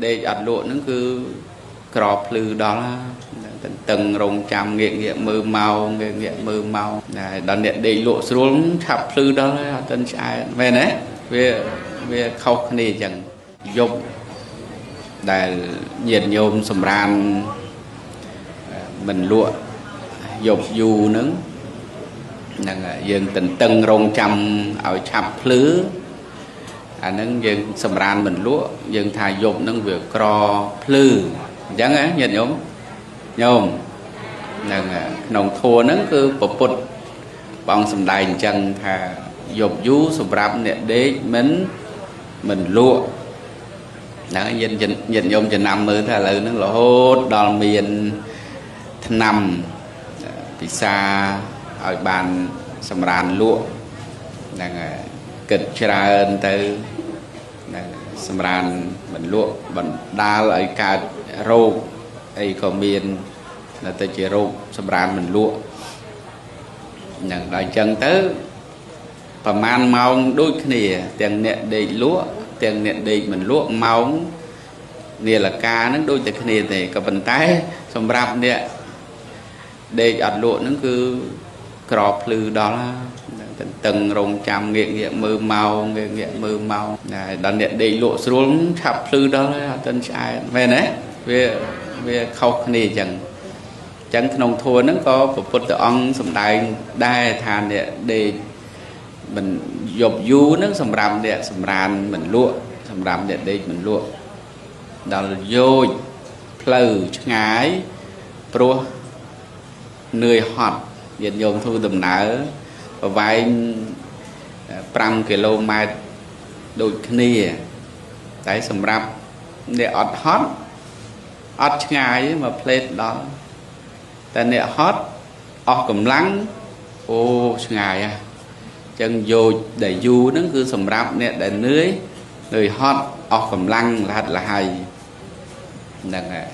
ដេកអត់លក់ហ្នឹងគឺក្រភ្លឺដល់តឹងរងចាំងាកងាកមើលម៉ោងងាកងាកមើលម៉ោងដល់អ្នកដេកលក់ស្រួលឆាប់ភ្លឺដល់ហើយអត់ទាន់ឆ្អែតមែនទេវាខុសគ្នាអញ្ចឹងយប់ដែលញាតិញោមសម្រានមិនលក់យប់យូរហ្នឹងហ្នឹងយើងតន្ទឹងរងចាំឲ្យឆាប់ភ្លឺអាហ្នឹងយើងសម្រានមិនលក់យើងថាយប់ហ្នឹងវាក្រភ្លឺអញ្ចឹងហ៎ញាតិញោមញោមហ្នឹងក្នុងធัวហ្នឹងគឺពពុទ្ធបងសំដែងអញ្ចឹងថាយប់យូរសម្រាប់អ្នកដេកមិនលក់ហ្នឹងញាតិញោមចំណាំមើលថាឥឡូវហ្នឹងរហូតដល់មានថ្នាំពិសាឲ្យបានសម្រានលក់ហ្នឹងគិតច្រើនទៅហ្នឹងសម្រានមិនលក់បណ្ដាលឲ្យកើតរោគអីក៏មាននៅទៅជារោគសម្រានមិនលក់ហ្នឹងដល់អញ្ចឹងទៅប្រហែលម៉ោងដូចគ្នាទាំងអ្នកដេកលក់ទាំងអ្នកដេកមិនលក់ម៉ោងនាឡិកាហ្នឹងដូចតែគ្នាទេក៏ប៉ុន្តែសម្រាប់អ្នកដេកអត់លក់ហ្នឹងគឺក្រភ្លឺដល់តន្ទឹងរងចាំងាកងាកមើលម៉ោងងាកងាកមើលម៉ោងដល់អ្នកដេកលក់ស្រួលឆាប់ភ្លឺដល់ហើយអត់ទាន់ឆ្អែតមែនទេវាខុសគ្នាអញ្ចឹងអញ្ចឹងក្នុងធัวហ្នឹងក៏ព្រះពុទ្ធអង្គសម្ដែងដែរថាអ្នកដេកមិនយប់យូរហ្នឹងសម្រាប់អ្នកសម្រានមិនលក់សម្រាប់អ្នកដេកមិនលក់ដល់យោជផ្លូវឆ្ងាយព្រោះនឿយហត់ញាតិញោមធ្វើដំណើរប្រវែង5គីឡូម៉ែត្រដូចគ្នាតែសម្រាប់អ្នកអត់ហត់អត់ឆ្ងាយមកផ្លេតដល់តែអ្នកហត់អស់កម្លាំងអូឆ្ងាយហ่ะចឹងយោជដែលយូរហ្នឹងគឺសម្រាប់អ្នកដែលនឿយហត់អស់កម្លាំងលហិតលហៃហ្នឹងហើយ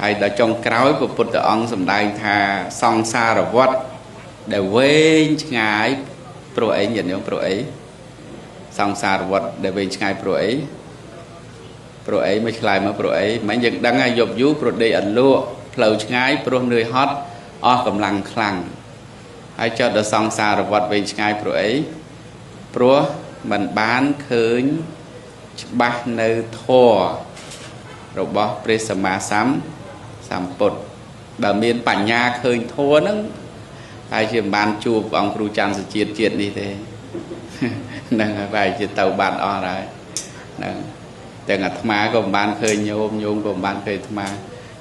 ហើយដល់ចុងក្រោយព្រះពុទ្ធអង្គសម្ដែងថាសង្សារវដ្តដែលវែងឆ្ងាយព្រោះអីញាតិញោមព្រោះអីសង្សារវដ្តដែលវែងឆ្ងាយព្រោះអីព្រោះអីមកឆ្លើយមកព្រោះអីមិនយើងដឹងហើយយប់យូរព្រោះដេកអត់លក់ផ្លូវឆ្ងាយព្រោះនឿយហត់អស់កម្លាំងខ្លាំងហើយចុះដល់សង្សារវដ្តវែងឆ្ងាយព្រោះអីព្រោះមិនបានឃើញច្បាស់នៅធម៌របស់ព្រះសម្មាសម្ពុទ្ធបើមានបញ្ញាឃើញធម៌ហ្នឹងហើយជាមិនបានជួបអង្គគ្រូច័ន្ទសុជាតិជាតិនេះទេហ្នឹងហើយបែរជាទៅបានអស់ហើយហ្នឹងទាំងអាត្មាក៏មិនបានឃើញញោមញោមក៏មិនបានឃើញអាត្មា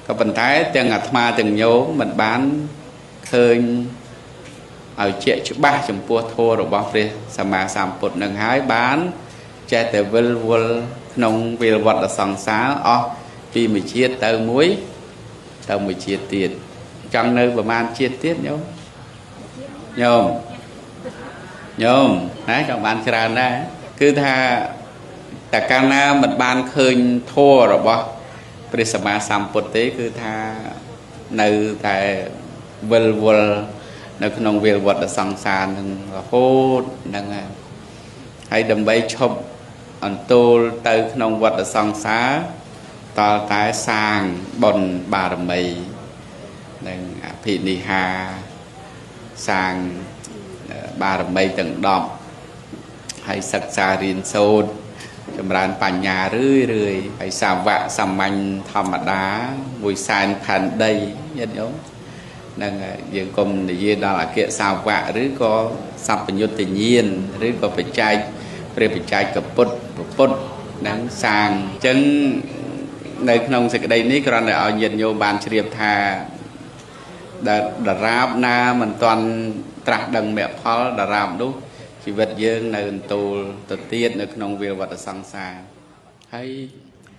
ក៏ប៉ុន្តែទាំងអាត្មាទាំងញោមមិនបានឃើញឲ្យជាក់ច្បាស់ចំពោះធម៌របស់ព្រះសម្មាសម្ពុទ្ធនឹងហើយបានចេះតែវិលវល់ក្នុងវិលវត្តសង្សារអស់ពីមួយជាតិទៅមួយជាតិទៀតចង់នៅប្រហែលជាតិទៀតញោមញោមញោមណាចង់បានច្រើនដែរគឺថាតែកាលណាមិនបានឃើញធម៌របស់ព្រះសម្មាសម្ពុទ្ធទេគឺថានៅតែវិលវល់នៅក្នុងវិលវត្តសង្សារនឹងរហូតហ្នឹងហើយដើម្បីឈប់អន្ទោលទៅក្នុងវត្តសង្សារតលតែសាងបុណ្យបារមីនិងអភិនិហាសាងបារមីទាំង10ហើយសិក្សារៀនសូត្រចម្រើនបញ្ញារឿយរឿយហើយសាវកសាមញ្ញធម្មតាមួយសែនផែនដីញាតិញោមហ្នឹងយើងកុំនិយាយដល់អគ្គសាវកឬក៏សព្វញ្ញុត្តញាណឬក៏បច្ច័យព្រះបច្ច័យកពុទ្ធពុទ្ធហ្នឹងសាងអញ្ចឹងនៅក្នុងសេចក្តីនេះគ្រាន់តែឲ្យញាតិញោមបានជ្រាបថាដែលដរាបណាមិនទាន់ត្រាស់ដឹងមគ្គផលដរាបនោះជីវិតយើងនៅអន្ទោលទៅទៀតនៅក្នុងវិលវត្តសង្សារហើយ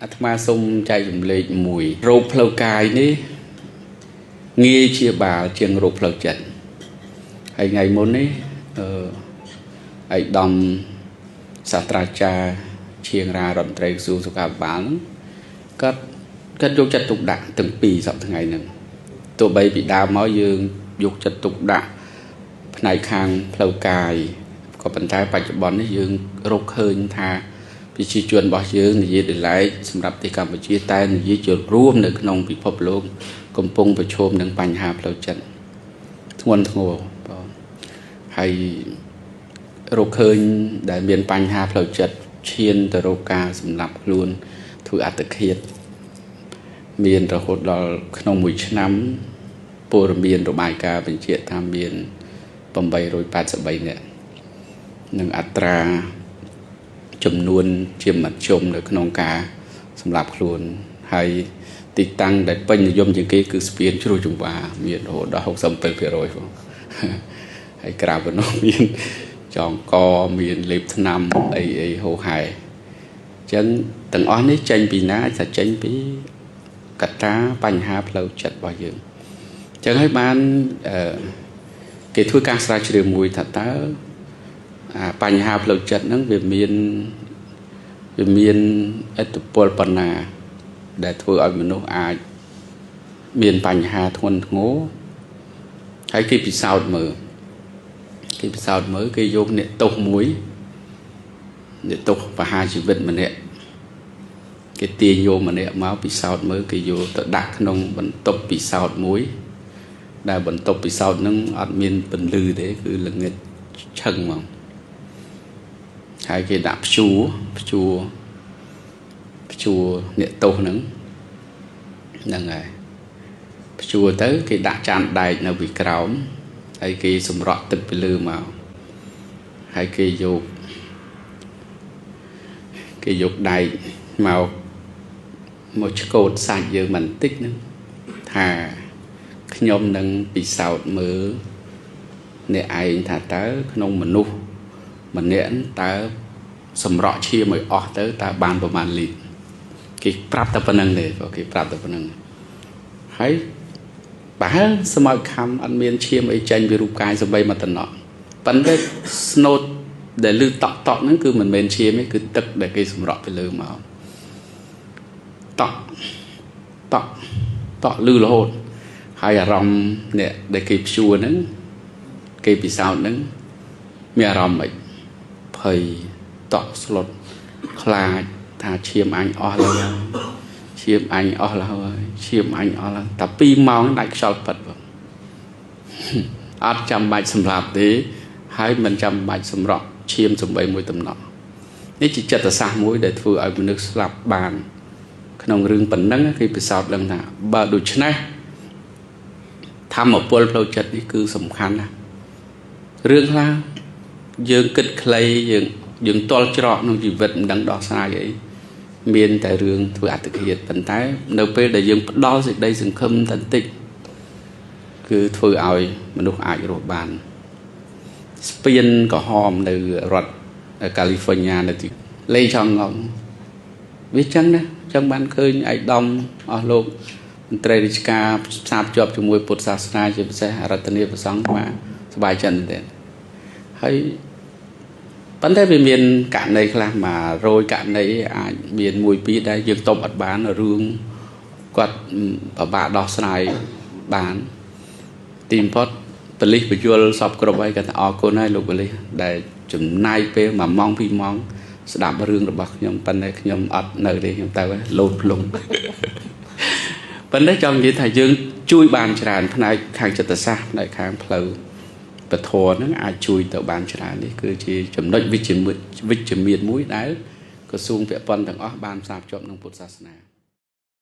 អាត្មាសូមចែករំលែកមួយរោគផ្លូវកាយនេះងាយជាបាលជាងរោគផ្លូវចិត្តហើយថ្ងៃមុននេះឯកឧត្តមសាស្ត្រាចារ្យឈៀងរារដ្ឋមន្ត្រីក្រសួងសុខាភិបាលហ្នឹងគាត់យកចិត្តទុកដាក់ទាំងពីរសប្តាហ៍ថ្ងៃហ្នឹងទោះបីពីដើមមកយើងយកចិត្តទុកដាក់ផ្នែកខាងផ្លូវកាយក៏ប៉ុន្តែបច្ចុប្បន្ននេះយើងរកឃើញថា ប្រជាជនរបស់យើងនិយាយដោយឡែកសម្រាប់ប្រទេសកម្ពុជាតែនិយាយជារួមនៅក្នុងពិភពលោកកំពុងប្រឈមនឹងបញ្ហាផ្លូវចិត្តធ្ងន់ធ្ងរបងហើយរកឃើញដែលមានបញ្ហាផ្លូវចិត្តឈានទៅរកការសម្លាប់ខ្លួនធ្វើអត្តឃាតមានរហូតដល់ក្នុងមួយឆ្នាំព័ត៌មានរបាយការណ៍បញ្ជាក់ថាមាន883នាក់និងអត្រាចំនួនជាមធ្យមនៅក្នុងការសម្លាប់ខ្លួនហើយទីតាំងដែលពេញនិយមជាងគេគឺស្ពានជ្រោះចង្វាមានរហូតដល់67%ផងហើយក្រៅពីនោះមានចងកមានលេបថ្នាំអីអីហូហែអញ្ចឹងទាំងអស់នេះចេញពីណាថាចេញពីកត្តាបញ្ហាផ្លូវចិត្តរបស់យើងអញ្ចឹងហើយបានគេធ្វើការស្រាវជ្រាវមួយថាតើបញ្ហាផ្លូវចិត្តហ្នឹងវាមានឥទ្ធិពលប៉ុណ្ណាដែលធ្វើឲ្យមនុស្សអាចមានបញ្ហាធ្ងន់ធ្ងរហើយគេពិសោធន៍មើលគេយកអ្នកទោសមួយអ្នកទោសប្រហារជីវិតម្នាក់គេទាញយកម្នាក់មកពិសោធន៍មើលគេយកទៅដាក់ក្នុងបន្ទប់ពិសោធន៍មួយដែលបន្ទប់ពិសោធន៍ហ្នឹងអត់មានពន្លឺទេគឺល្ងិតឆឹងហ្មងហើយគេដាក់ព្យួរអ្នកទោសហ្នឹងហ្នឹងហើយព្យួរទៅគេដាក់ចានដែកនៅពីក្រោមហើយគេសម្រក់ទឹកពីលើមកហើយគេយកដែកមកឆ្កូតសាច់យើងបន្តិចហ្នឹងថាខ្ញុំនឹងពិសោធន៍មើលអ្នកឯងថាតើក្នុងមនុស្សម្នាក់តើសម្រក់ឈាមឲ្យអស់ទៅតើបានប្រមាណលីត្រគេប្រាប់តែប៉ុណ្្នឹងទេគេប្រាប់តែប៉ុណ្្នឹងហើយប្រហែលស្មោចខំអត់មានឈាមអីចេញពីរូបកាយសំបីមួយតំណក់ប៉ុន្តែស្នូតដែលលឺតក់តក់ហ្នឹងគឺមិនមែនឈាមទេគឺទឹកដែលគេសម្រក់ពីលើមកតក់តក់តក់លឺរហូតហើយអារម្មណ៍អ្នកដែលគេព្យួរហ្នឹងគេពិសោធន៍ហ្នឹងមានអារម្មណ៍មិនភ័យតក់ស្លុតខ្លាចថាឈាមអញអស់ឡើយឈាមអញអស់ឡើយឈាមអញអស់ឡើយតែ2ម៉ោងដាច់ខ្យល់ប៉ិតបងអត់ចាំបាច់សម្លាប់ទេហើយមិនចាំបាច់សម្រក់ឈាមសំបីមួយតំណក់នេះជាចិត្តសាស្ត្រមួយដែលធ្វើឲ្យមនុស្សស្លាប់បានក្នុងរឿងប៉ុណ្ណឹងគេពិសោធន៍ដឹងថាបើដូច្នេះធម្មពលផ្លូវចិត្តនេះគឺសំខាន់ណាស់រឿងខ្លះយើងគិតខ្លីយើងតល់ច្រកក្នុងជីវិតមិនដឹងដោះស្រាយអីមានតែរឿងធ្វើអត្តឃាតប៉ុន្តែនៅពេលដែលយើងផ្ដល់សេចក្តីសង្ឃឹមបន្តិចគឺធ្វើឲ្យមនុស្សអាចរស់បានស្ពានក្រហមនៅរដ្ឋកាលីហ្វ័រញ៉ានៅទីលេចងងំវាចឹងណាចឹងបានឃើញឯកឧត្តមអស់លោកមន្ត្រីរាជការផ្សារភ្ជាប់ជាមួយពុទ្ធសាសនាជាពិសេសរដ្ឋនាប្រសង្ឃមកសប្បាយចិត្តមែនទេហើយប៉ុន្តែវាមានករណីខ្លះ100ករណីអាចមានមួយពីរដែលយើងតបអត់បានរឿងគាត់ពិបាកដោះស្រាយបានទីបំផុតប៉ូលីសបញ្យលសពគ្រប់ហើយគាត់ថាអរគុណហើយលោកប៉ូលីសដែលចំណាយពេល1ម៉ោង2ម៉ោងស្ដាប់រឿងរបស់ខ្ញុំប៉ុន្តែខ្ញុំអត់នៅទេខ្ញុំទៅលោតភ្លុងប៉ុន្តែចង់និយាយថាយើងជួយបានច្រើនផ្នែកខាងចិត្តសាស្ត្រផ្នែកខាងផ្លូវពធហ្នឹងអាចជួយទៅបានច្រើននេះគឺជាចំណុចវិជ្ជមានមួយដែលក្រសួងពាក់ព័ន្ធទាំងអស់បានផ្សារភ្ជាប់នឹងពុទ្ធសាសនា។